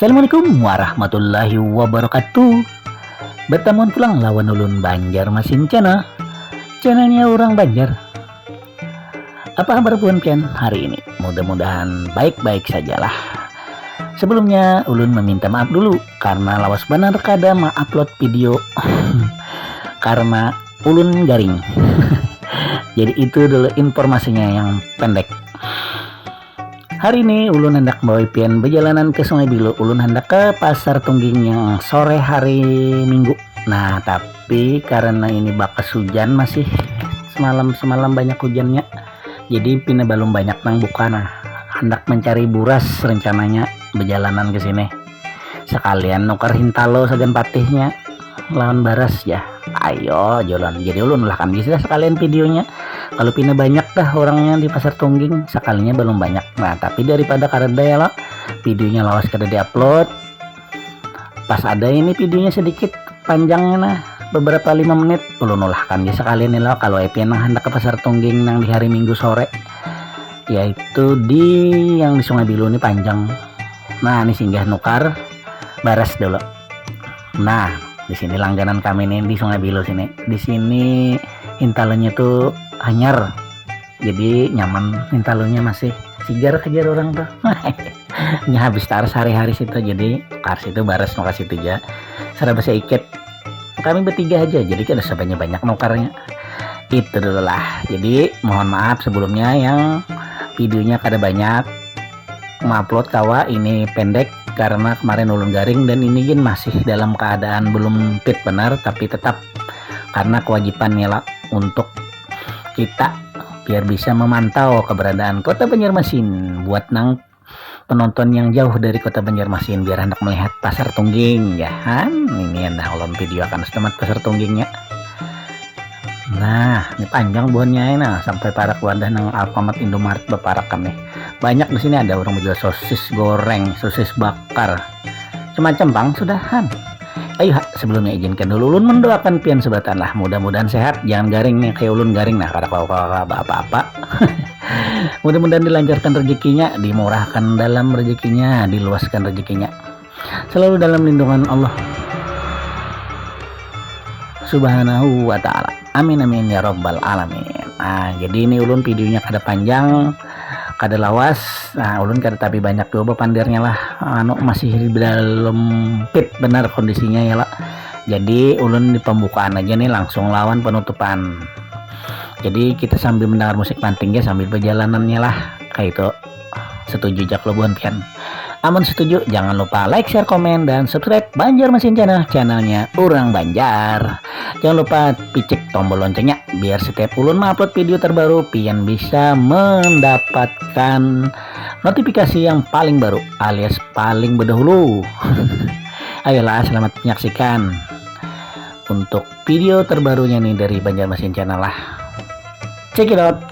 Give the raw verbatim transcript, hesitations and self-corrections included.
Assalamualaikum warahmatullahi wabarakatuh. Bertamuan pulang lawan ulun Banjar Masin Channel. Channelnya orang Banjar. Apa kabar buhan pian hari ini? Mudah-mudahan baik-baik sajalah. Sebelumnya ulun meminta maaf dulu karena lawas banar kada ma-upload video karena ulun garing. Jadi itu dulu informasinya yang pendek. Hari ini ulun hendak bawa pian berjalanan ke Sungai Bilo. Ulun hendak ke Pasar Tungging yang sore hari Minggu. Nah, tapi karena ini bakas hujan masih semalam-semalam banyak hujannya. Jadi pina belum banyak nang buka nah. Hendak mencari buras rencananya berjalanan ke sini. Sekalian nukar hintalo sagan patihnya lawan baras ya. Ayo jalan. Jadi ulun lah kan bisa sekalian videonya. Kalau pina banyak dah orangnya di Pasar Tungging, sekalinya belum banyak. Nah, tapi daripada kareda ya lo, videonya lawas kada diupload. Pas ada ini videonya sedikit panjangnya nah, beberapa lima menit, ulun ulahkan ya sekalian nih lo. Kalau epian nang hendak ke Pasar Tungging nang di hari Minggu sore, yaitu di yang di Sungai Bilu ini panjang. Nah, ini singgah nukar baras dulu. Nah, di sini langganan kami nih di Sungai Bilu sini. Di sini hintalannya tuh anyar. Jadi nyaman hintalunya masih sigar kejar orang tuh. Nya habis tar sehari-hari situ jadi kar situ baras maka situ aja. Serba seikit kami bertiga aja jadi kada sebanyak banyak nukarnya itu dulu lah. Jadi mohon maaf sebelumnya yang videonya kada banyak mengupload kawa ini pendek karena kemarin ulun garing dan ini gin masih dalam keadaan belum fit benar tapi tetap karena kewajiban lah untuk kita biar bisa memantau keberadaan kota Banjarmasin buat nang penonton yang jauh dari kota Banjarmasin biar hendak melihat pasar tungging ya kan ini anda ulun video akan setemat pasar tunggingnya. Nah, ini panjang buhannya ini nah, sampai parak wadah nang Alfamart Indomaret baparakan nih. Banyak di sini ada orang menjual sosis goreng, sosis bakar. Semacam bang sudahan. Ayo ha, sebelumnya izinkan dulu ulun mendoakan pian sebatan lah. Mudah-mudahan sehat, jangan garing nih kayak ulun garing nah kada kau apa-apa. Mudah-mudahan dilancarkan rezekinya, dimurahkan dalam rezekinya, diluaskan rezekinya. Selalu dalam lindungan Allah Subhanahu wa taala. Amin amin ya rabbal alamin. Nah, jadi ini ulun videonya kada panjang, kada lawas. Nah, ulun kada tapi banyak juga pandirnya lah. Anu masih belum fit benar kondisinya ya lah. Jadi ulun di pembukaan aja nih langsung lawan penutupan. Jadi kita sambil mendengar musik panting ya sambil perjalanannya lah kayak itu. Setuju jak lo buhan pian. Amun setuju, jangan lupa like, share, komen, dan subscribe Banjar Mesin Channel, channelnya Urang Banjar. Jangan lupa picik tombol loncengnya, biar setiap ulun mengupload video terbaru, pian bisa mendapatkan notifikasi yang paling baru alias paling berdahulu. Ayolah, selamat menyaksikan untuk video terbarunya nih dari Banjar Mesin Channel lah. Check it out.